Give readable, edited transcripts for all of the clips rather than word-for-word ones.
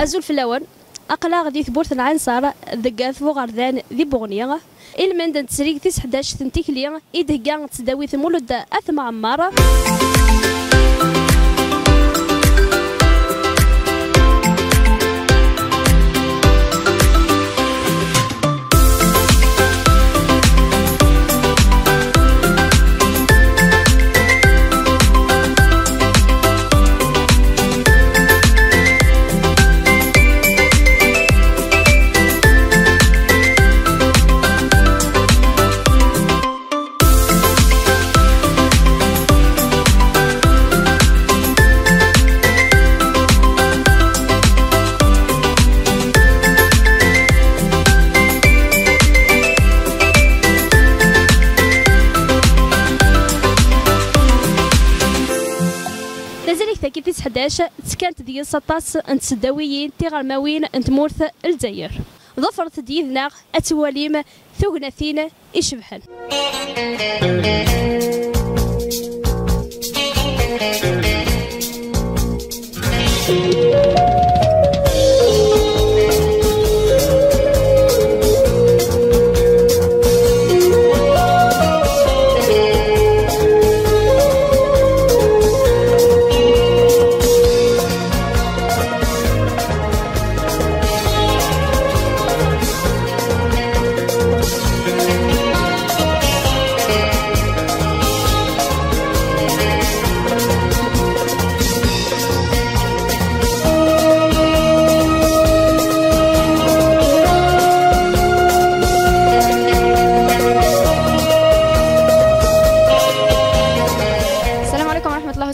أزول في الأول أقلا غدي ثبورت العنصر ذقاث وغردان ذي بوغنية المند تسريق 11 تنتيكليا إدهقا تسداوي ثمولود أثم عمار. كي 11 تكانت ديال 16 نتسداويين تيغرماوين نتمورث الجزائر ظفرت ديذنا اتواليم ثغناثين يشبحن.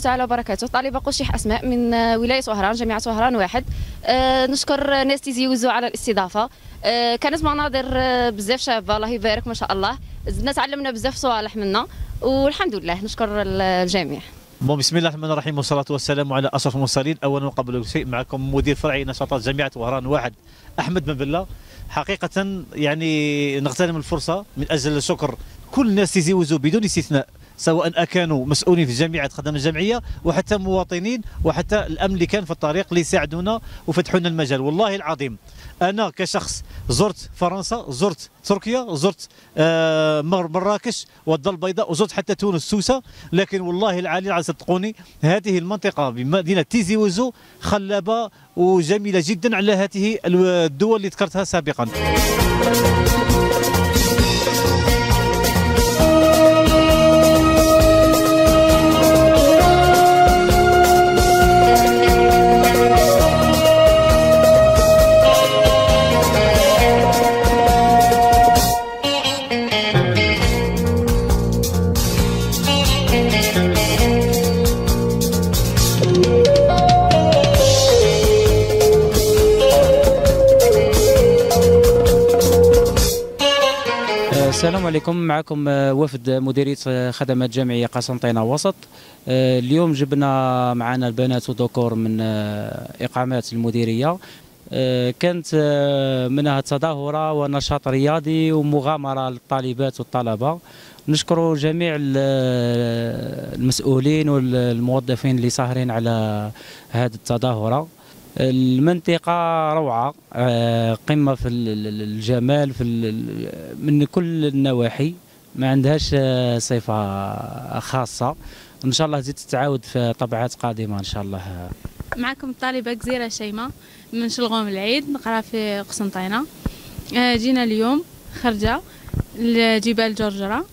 تعالى وبركاته. طالبة قشيح أسماء من ولاية وهران، جامعة وهران واحد. نشكر ناس تيزي وزو على الاستضافة. كانت مناظر بزاف شابة، الله يبارك ما شاء الله، زدنا تعلمنا بزاف صوالح منا والحمد لله، نشكر الجميع. بسم الله الرحمن الرحيم والصلاة والسلام على أشرف المرسلين. أولا وقبل كل شيء معكم مدير فرعي نشاطات جامعة وهران واحد أحمد بن بلة. حقيقة يعني نغتنم الفرصة من أجل شكر كل الناس تيزي وزو بدون استثناء، سواء كانوا مسؤولين في جامعة خدمة الجمعية وحتى مواطنين وحتى الأمن اللي كان في الطريق اللي ساعدونا وفتحوا لنا المجال. والله العظيم أنا كشخص زرت فرنسا، زرت تركيا، زرت مراكش والدار البيضاء، وزرت حتى تونس سوسة، لكن والله العالي العظيم صدقوني هذه المنطقة بمدينة تيزي وزو خلابة وجميلة جدا على هذه الدول اللي ذكرتها سابقا. السلام عليكم، معكم وفد مديرية خدمات جامعية قسنطينة وسط. اليوم جبنا معنا البنات والذكور من إقامات المديرية. كانت منها تظاهرة ونشاط رياضي ومغامرة للطالبات والطلبة. نشكر جميع المسؤولين والموظفين اللي ساهرين على هذه التظاهرة. المنطقة روعة، قمة في الجمال، في من كل النواحي، ما عندهاش صفة خاصة. إن شاء الله تزيد تتعاود في طبعات قادمة إن شاء الله. معكم الطالبة جزيرة شيماء من شلغوم العيد، نقرا في قسنطينة. جينا اليوم خرجة لجبال جرجرة،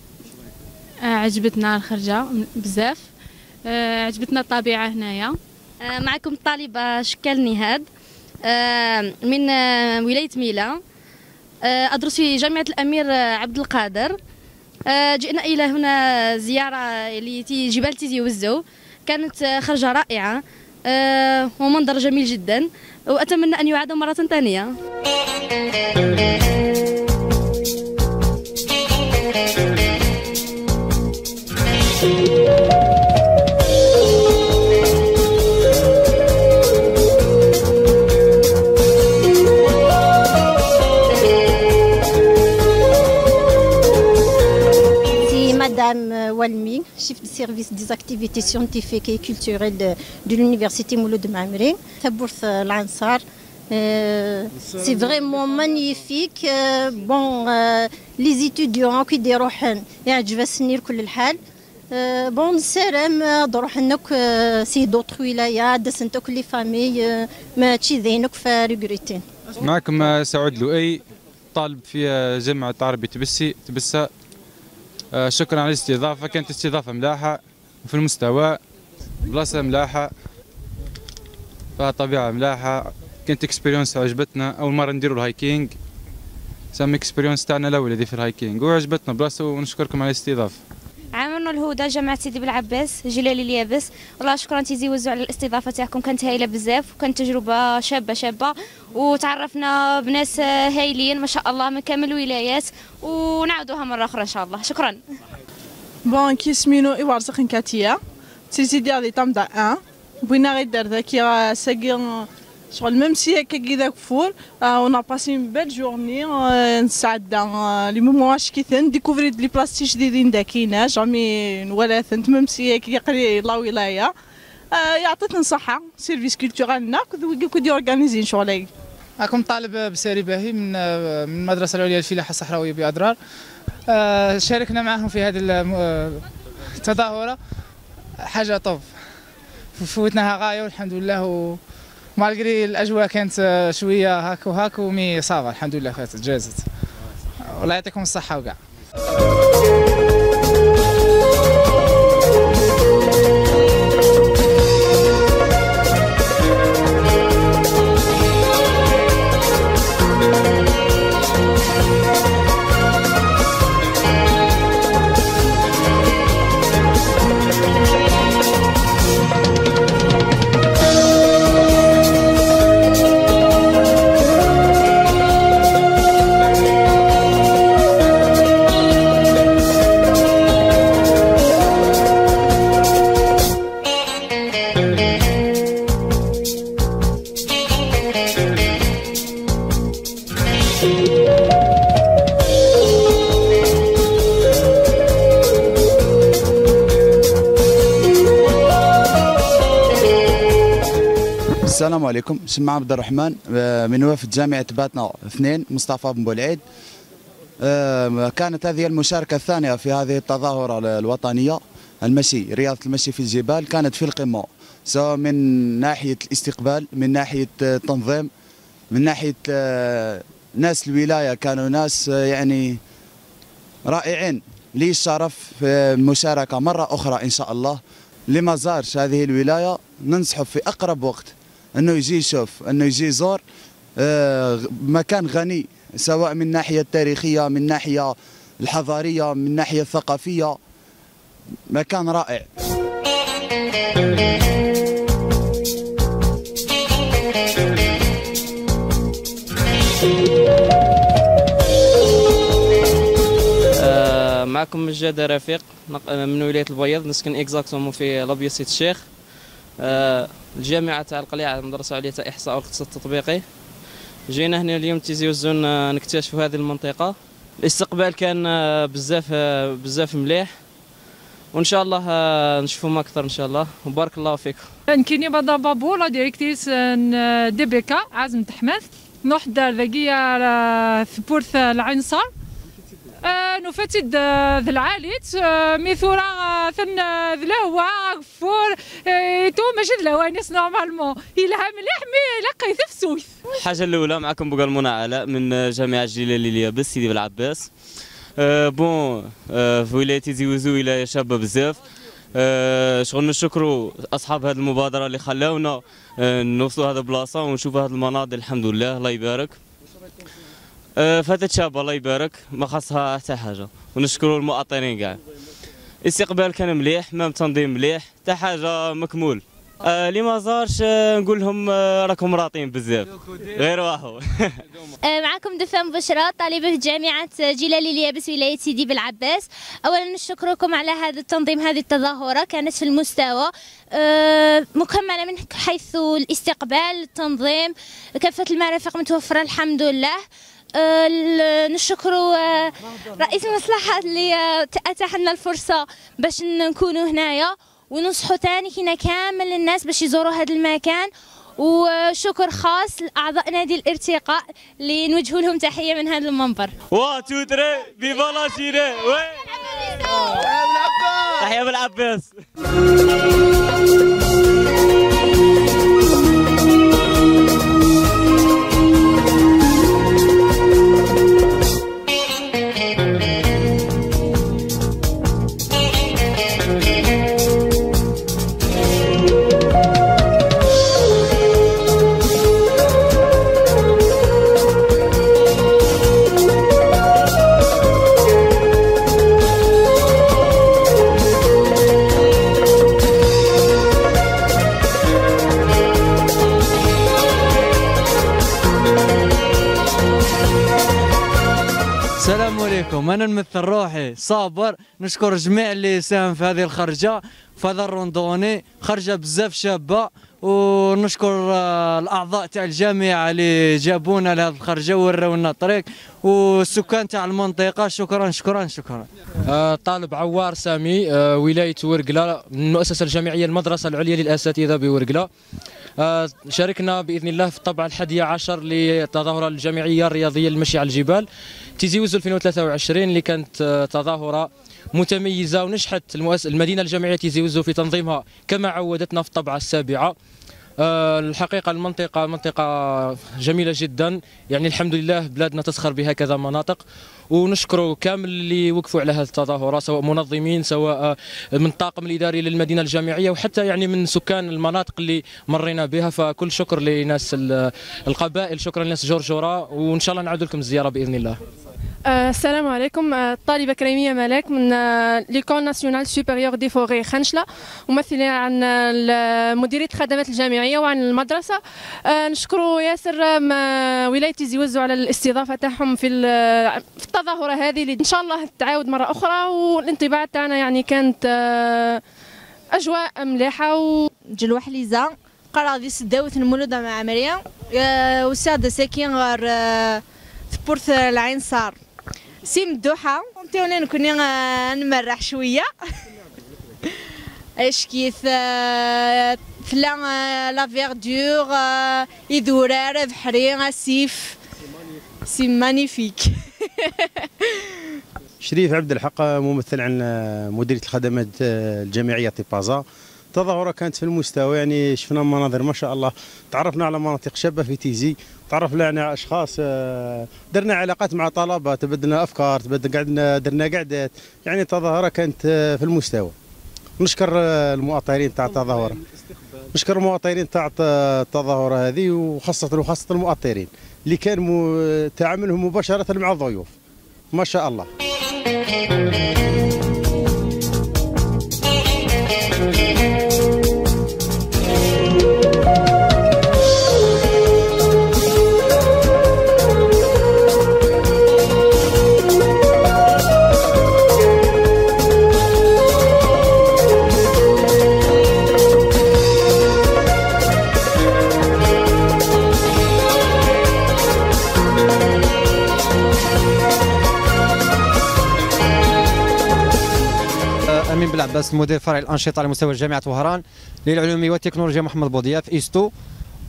عجبتنا الخرجة بزاف، عجبتنا الطبيعة هنايا. معكم الطالبة شكال نهاد من ولاية ميلا، أدرس في جامعة الأمير عبد القادر. جئنا إلى هنا زيارة لجبال تيزي وزو، كانت خرجة رائعة ومنظر جميل جدا، وأتمنى أن يعاد مرة ثانية. Madame Walmi, chef de service des activités scientifiques et culturelles de l'université Mouloud Mammeri. تبورث العنصر C'est vraiment magnifique. Bon, les étudiants كي يروحن يعجبسني كل الحال. Bon سلام دروح نك c'est d'autres ولايات دسنتو les familles ماشي ذينك فارغريتين. معكم سعود لؤي، طالب في جامعة عربي تبسي تبسة. شكرا على الاستضافة، كانت استضافة ملاحة وفي المستوى، بلاصة ملاحة فيها طبيعة ملاحة، كانت expérience عجبتنا. أول مرة نديروا ال hiking، سامي expérience تاعنا الأولى هذه في ال hiking، وعجبتنا بلاصة ونشكركم على الاستضافة. عامر الهدى، جامعة سيدي بالعباس، جلالي اليابس. والله شكرا تيزي وزو على الاستضافة تاعكم، كانت هايلة بزاف وكانت تجربة شابة شابة، وتعرفنا بناس هايلين ما شاء الله من كامل الولايات، ونعاودوها مرة أخرى إن شاء الله. شكرا. Bon كي سمينو إوارزق نكاتيا تيزي ديال تامدا 1 بغينا غير دار ذاك ساكي شغل même si هكا كي ذاك فور on a passé une belle journée نسعد les moments كيثن découvrir les places جديدين داكينا jamais ولا ثنت même si كي قري la ولاية يعطيتنا صحة service culturel نا كودي organiser شغل. معكم طالب بساري باهي من المدرسة العليا للفلاحه الصحراوية بأدرار. شاركنا معهم في هذه التظاهرة، حاجة top فوتناها غاية والحمد لله، و malgré الاجواء كانت شوية هاك وهاك و mais ça va الحمد لله فاتت جازت، والله يعطيكم الصحة وكاع. السلام عليكم، سمع عبد الرحمن من وفد جامعة باتنا 2 مصطفى بن بولعيد. كانت هذه المشاركة الثانية في هذه التظاهرة الوطنية المشي، رياضة المشي في الجبال، كانت في القمة، سواء من ناحية الاستقبال، من ناحية التنظيم، من ناحية ناس الولاية، كانوا ناس يعني رائعين. لي الشرف في المشاركة مرة أخرى إن شاء الله. اللي ما زارش هذه الولاية ننصحه في أقرب وقت انه يجي يشوف، انه يجي يزور مكان غني، سواء من ناحية التاريخية، من ناحية الحضارية، من ناحية الثقافية، مكان رائع. معكم مجد رفيق من ولاية البيض، نسكن exactement في لابيو سيد الشيخ. الجامعة تاع القليعة، المدرسة العليا تاع إحصاء والاقتصاد التطبيقي. جينا هنا اليوم تيزي وزو نكتشفوا هذه المنطقة. الاستقبال كان بزاف بزاف مليح، وإن شاء الله نشوفوا ما أكثر إن شاء الله، وبارك الله فيكم. نكيني بدا بابو la directrice DBK عزم تحماث نروح دار ذاكية في بورث العنصر نفتد ذا العاليت ميثورا ثن ذا الهوا غفور تو ماشي ذا الهوا ناس normalement يلها مليح mais لقي ثفسوث. الحاجة الاولى معكم بوغالمونة علاء من جامعه جلالي اليابس سيدي بالعباس. Bon في ولاية تيزي وزو ولاية شابه بزاف. شغل نشكروا اصحاب هذه المبادرة اللي خلاونا نوصلوا هذا البلاصة ونشوفوا هذه المناظر، الحمد لله الله يبارك. فاتت شابه الله يبارك، ما خاصها حتى حاجة، ونشكروا المؤطرين كاع. الاستقبال كان مليح، même تنظيم مليح، حتى حاجة مكمول. اللي ما زارش نقول لهم راكم راطين بزاف، غير واحد. معكم دفان بشرى، طالبة في جامعة جلالي اليابس ولاية سيدي بالعباس. أولا نشكركم على هذا التنظيم، هذه التظاهرة كانت في المستوى، مكملة من حيث الاستقبال، التنظيم، كافة المرافق متوفرة الحمد لله. نشكر رئيس المصلحة اللي أتاح لنا الفرصة باش نكونوا هنايا، وننصحوا ثاني كينا كامل الناس باش يزوروا هذا المكان، وشكر خاص لاعضاء نادي الارتقاء اللي نوجه لهم تحية من هذا المنبر. 1 2 3 viva l'Algérie. تحية بالعباس. السلام عليكم، انا نمثل روحي صابر، نشكر جميع اللي ساهم في هذه الخرجه في هذا ال randonnée، خرجه بزاف شابه، ونشكر الاعضاء تاع الجامعة اللي جابونا لهذه الخرجه وورونا الطريق، والسكان تاع المنطقة، شكرا شكرا شكرا. طالب عوار سامي، ولاية ورقله، من المؤسسة الجامعية المدرسة العليا للاساتذه بورقله. شاركنا باذن الله في الطبعة 11 للتظاهره الجامعية الرياضية للمشي على الجبال تيزي وزو 2023، اللي كانت تظاهرة متميزة ونجحت المدينة الجامعية تيزي وزو في تنظيمها كما عودتنا في الطبعة 7. الحقيقة المنطقة منطقة جميلة جدا، يعني الحمد لله بلادنا تزخر بهكذا مناطق، ونشكر كامل اللي وقفوا على هذه التظاهرة، سواء منظمين، سواء من الطاقم الاداري للمدينة الجامعية، وحتى يعني من سكان المناطق اللي مرينا بها. فكل شكر لناس القبائل، شكرا لناس جورجورا، وان شاء الله نعود لكم الزيارة باذن الله. السلام عليكم، الطالبة كريمية ملاك من l'École nationale supérieure des forêts خنشلة، ممثلة عن مديرية الخدمات الجامعية وعن المدرسة. نشكر ياسر ولاية تيزي وزو على الاستضافة تاعهم في التظاهرة هذه اللي إن شاء الله تعاود مرة أخرى، والانطباع تاعنا يعني كانت أجواء مليحة. جلوة حليزة قرا دي سداوت المولودة مع مريم وسادة ساكن غير بورث العين صار سيم الدوحة انتونا نكوني نمرح شوية اش كيف فلا la verdure يدورار بحري سيف c'est magnifique. شريف عبد الحق، ممثل عن مديرية الخدمات الجامعية تيبازا. التظاهرة كانت في المستوى، يعني شفنا مناظر ما شاء الله، تعرفنا على مناطق شابة في تيزي، تعرفنا على أشخاص، درنا علاقات مع طلبة، تبدلنا أفكار، قعدنا درنا قعدات، يعني التظاهرة كانت في المستوى. نشكر المؤطرين تاع التظاهرة، نشكر المؤطرين تاع التظاهرة هذه، وخاصة المؤطرين اللي كان تعاملهم مباشرة مع الضيوف ما شاء الله. أمين بالعباس، مدير فرع الأنشطة على مستوى جامعة وهران للعلوم والتكنولوجيا محمد بوضياف إيستو.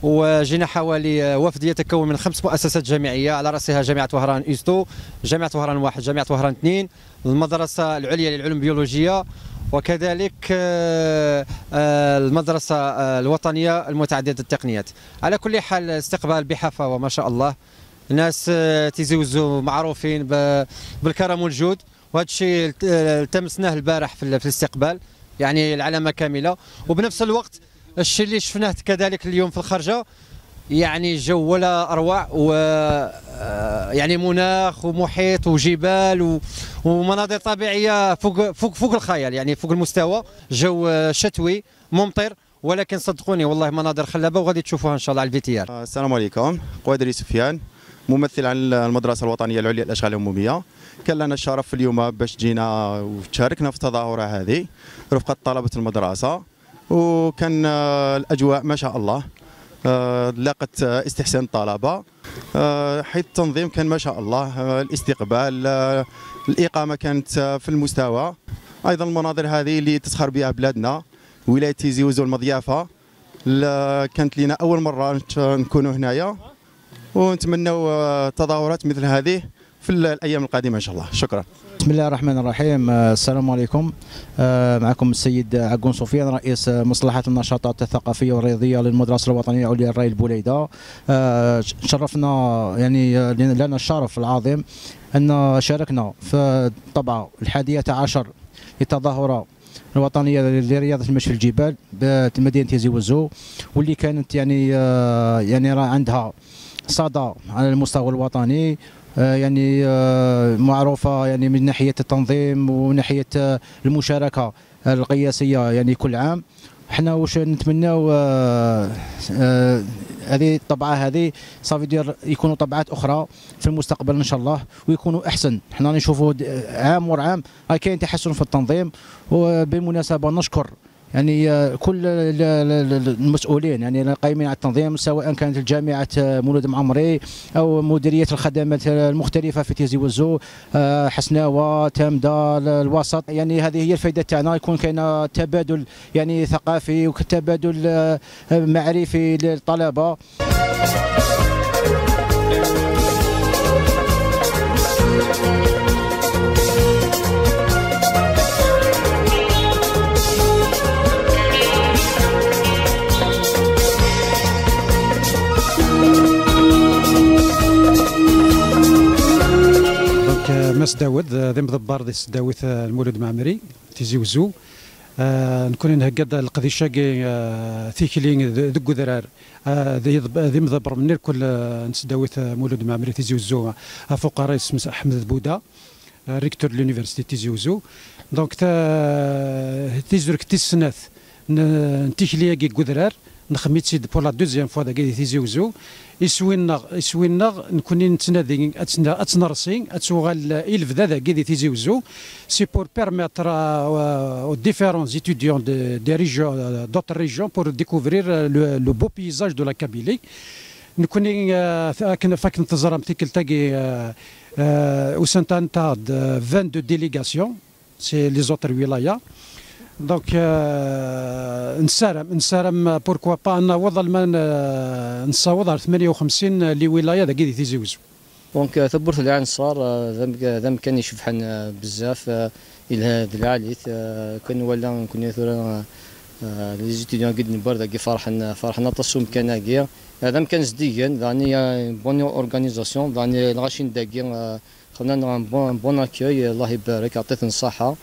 وجينا حوالي وفد يتكون من 5 مؤسسات جامعية، على رأسها جامعة وهران إيستو، جامعة وهران 1، جامعة وهران 2، المدرسة العليا للعلوم البيولوجية، وكذلك المدرسة الوطنية المتعددة التقنيات. على كل حال استقبال بحفاوة وما شاء الله، ناس تيزي وزو معروفين بالكرم والجود، وهذا الشيء التمسناه البارح في الاستقبال، يعني العلامة كاملة. وبنفس الوقت الشيء اللي شفناه كذلك اليوم في الخرجه، يعني جو ولا اروع، و يعني مناخ ومحيط وجبال ومناظر طبيعية فوق فوق فوق الخيال، يعني فوق المستوى. جو شتوي ممطر، ولكن صدقوني والله مناظر خلابة، وغادي تشوفوها ان شاء الله على ال VTR. السلام عليكم، قوادري سفيان، ممثل عن المدرسة الوطنية العليا للاشغال العمومية. كان لنا الشرف اليوم باش جينا وشاركنا في التظاهرة هذه رفقه طلبه المدرسة، وكان الاجواء ما شاء الله لاقت استحسان الطلبة، حيث التنظيم كان ما شاء الله، الاستقبال، الاقامة كانت في المستوى. ايضا المناظر هذه اللي تسخر بها بلادنا ولاية تيزي وزو المضيافه، كانت لنا اول مرة نكونوا هنايا، ونتمنوا تظاهرات مثل هذه في الايام القادمة ان شاء الله. شكرا. بسم الله الرحمن الرحيم. السلام عليكم. معكم السيد عقون سفيان، رئيس مصلحة النشاطات الثقافية والرياضية للمدرسة الوطنية العليا للري البوليدة. شرفنا يعني لنا الشرف العظيم أن شاركنا في الطبعة 11 للتظاهرة الوطنية لرياضة المشي في الجبال بمدينة تيزي وزو، واللي كانت يعني راه عندها صدى على المستوى الوطني، يعني معروفة يعني من ناحية التنظيم ومن ناحية المشاركة القياسية يعني كل عام. احنا واش نتمناو هذه الطبعة هذه ça veut dire يكونوا طبعات اخرى في المستقبل ان شاء الله ويكونوا احسن. احنا نشوفوا عام ورا عام كاين تحسن في التنظيم، وبالمناسبة نشكر يعني كل المسؤولين يعني القائمين على التنظيم، سواء كانت الجامعة مولود معمري او مديرية الخدمات المختلفة في تيزي وزو، حسناوه، تامده، الوسط. يعني هذه هي الفائدة تاعنا، يكون كاين تبادل يعني ثقافي وتبادل معرفي للطلبة. ماس داود ذي مدبر دي سداويت المولود معمري تيزي وزو. نكون نهكد القديشه تيكلي ذك ذرار ذي مدبر من الكل نسداويت مولود معمري تيزي وزو فوق رئيس احمد بودا recteur l'université تيزي وزو. donc تيزرك تيسنات نتيكلي كي كذرار نخميت pour la deuxième fois داكي تيزي وزو. يسوينا نكون نتنادي اتنرسي اتوغال الفدا داكي دي تيزي وزو. c'est pour permettre aux différents étudiants des régions d'autres régions pour découvrir le beau paysage de la Kabylie. نكون فاك نتزرم تيكل تاكي وسنتان تاد 22 délégations c'est les autres wilayas. donc نسارم pourquoi pas نوض نصوض على 58 les wilayas داكي تيزي وزو. donc ثبرت العنصر ذا مكان يشبحن بزاف الى هذا العاليت كان ولا نكون ثورا les étudiants قد نبر داكي فرحنا طاسو مكان هذا مكان جديا يعني bonne organisation يعني الغاشين داكي خلنا bon accueil الله يبارك عطيتنا الصحة.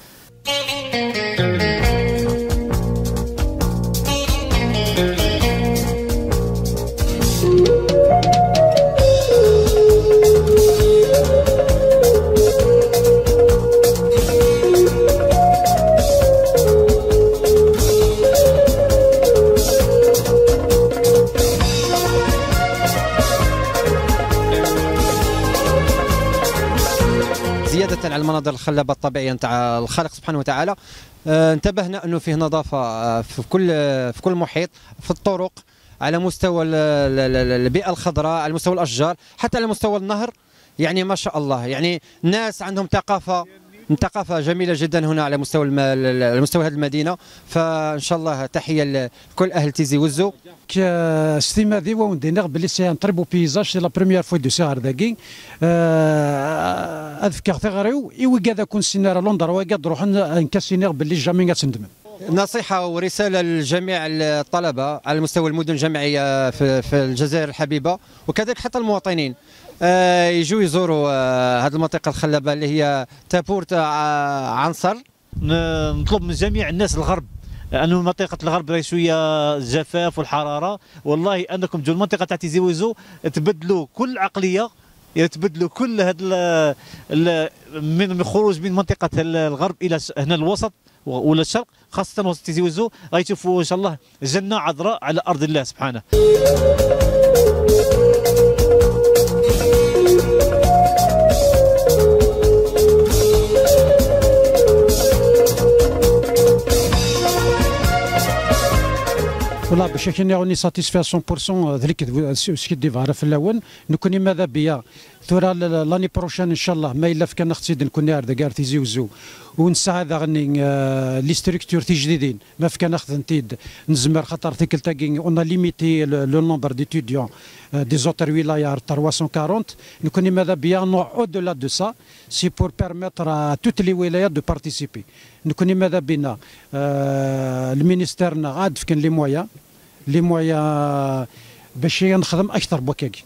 زيادة على المناظر الخلابة الطبيعية نتاع الخالق سبحانه وتعالى، انتبهنا أنه فيه نظافة في كل محيط، في الطرق، على مستوى البيئة الخضراء، على مستوى الأشجار، حتى على مستوى النهر. يعني ما شاء الله، يعني الناس عندهم ثقافة جميلة جدا هنا على مستوى هذه المدينة. فإن شاء الله تحية لكل أهل تيزي وزو. ستيما ذي وندينا بلي c'est un très beau paysage c'est la première fois de سيغار داكي اذكر ثغريو ايوا كذا كون سينارا l'endroit قاد روح نكاسينيغ بلي jamais غتندم. نصيحة ورسالة لجميع الطلبة على مستوى المدن الجامعية في الجزائر الحبيبة، وكذلك حتى المواطنين يجوا يزوروا هذه المنطقة الخلابة اللي هي تابورت عنصر. نطلب من جميع الناس الغرب، لأنه منطقة الغرب راهي شوية الجفاف والحرارة، والله أنكم تجوا المنطقة تاع تيزي وزو تبدلوا كل عقلية، تبدلوا كل هذا من الخروج من منطقة الغرب إلى هنا الوسط ولا الشرق، خاصة وسط تيزي وزو غيشوفوا إن شاء الله جنة عذراء على أرض الله سبحانه. والله باش كاين on est satisfait 100% ذلك سكي ديفار في الاول نكوني ماذا بيا ثورا l'année prochaine ان شاء الله ما الا فكان نختيد نكون ارد كار تيزي وزو ونسعى هذا غني les structures تي جديدين ما فكان ناخذ نتيد نزمر خاطر تيكل تاكين on a limité le nombre d'étudiants des autres ولاية 340 نكوني ماذا بيا non au-delà de ça c'est pour permettre à toutes les ولايات de participer نكوني ماذا بينا ال ministère نا عاد فكان les moyens باش نخدم اكثر بوكاكي.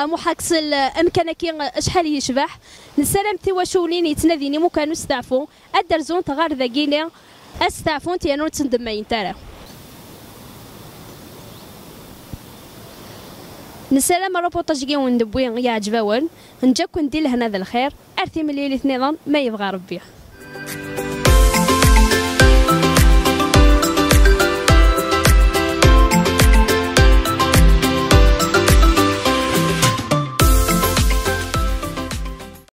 محاكسل امكانك شحال يشبح نسلام تيواشولين يتناديني مو كانوا استعفو الدرزون تغار ذاكيني استعفون تيانو تندمين ترى نسلام الروبوتاج كي وندبوين يعجباون نجاكن دير لهنا ذا الخير ارثي مليلي اثنين ما يبغى ربي.